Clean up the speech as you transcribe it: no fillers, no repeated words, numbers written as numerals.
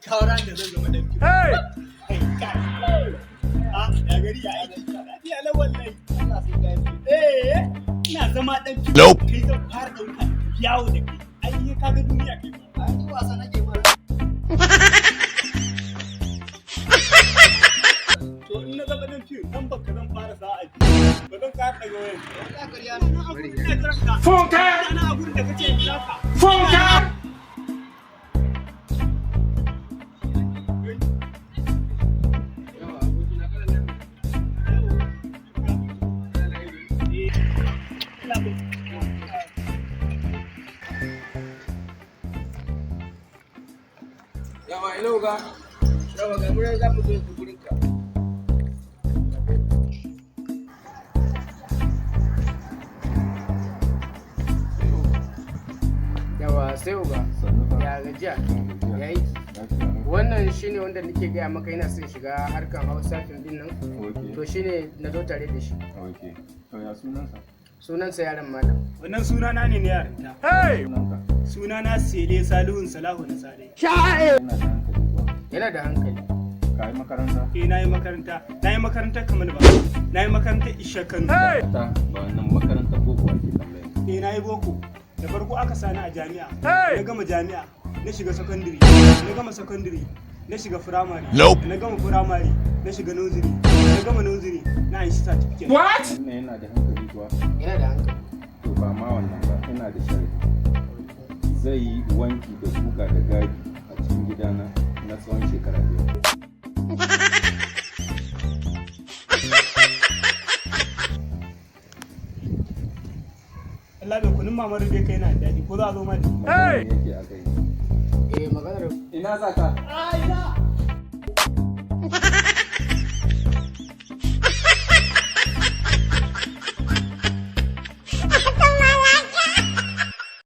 Kawo ran da zan zama dan fim. Kai, kai. Ah, ya gari, ya aiki? Lafiya lau wallahi. Allah sai ka yi. Eh, ina zama dan fim. Nope. Kai zan fara dauka yawo da kai. Ai ka ga duniya kai ma. Ai ni wasa nake ma. To, in na zama dan fim, nan baka zan fara sa'a. Ba zan ƙara daga wayan. Wallahi ƙarya ne. Ina a gurin, ina jiran ka. Funke! Ina a gurin da kace in kira ka. Funke! Ina bin. Yawa, ina ga. Yawa, ga mu za mu zo yanzu gurin ka. Yawa, sai uga. Ya gajiya? Ya yi? Wannan shine wanda nake gaya maka yana son shiga harkan Hausa fim din nan. To, shine na zo tare da shi. Ok. To, ya sunansa? Sunansa Yaron Malam. Wannan sunana ne na yarinta. Hey! Sunanka? Sunana Sele Salihun Salahu na Sale. Yana da hankali kuwa? Yana da hankali. Ka yi makaranta? Eh, na yi makaranta. Na yi makarantar Kamal ba. Na yi makarantar Isha Kano. Hey! Ta ba wannan makarantar boko ake tambaya. Eh, na yi boko. Da farko aka sani a jami'a. Hey! Na gama jami'a. Na shiga sakandare. Na gama sakandare. Na shiga firamare. Nope. Na gama firamare. Na shiga nursery. Na gama nursery. Na anshi certificate. What? Wannan yana da hankali kuwa? Yana da hankali. To, ba ma wannan ba, ina da sharadi. Zai yi wanki da guga da gadi a cikin gidana na tsawon shekara 5. Allah bai kunun mamar da kai na da daɗi ko za a zo ma da. Magana ne yake a kai. Eh, maganar Ina za ka? Ah, ina.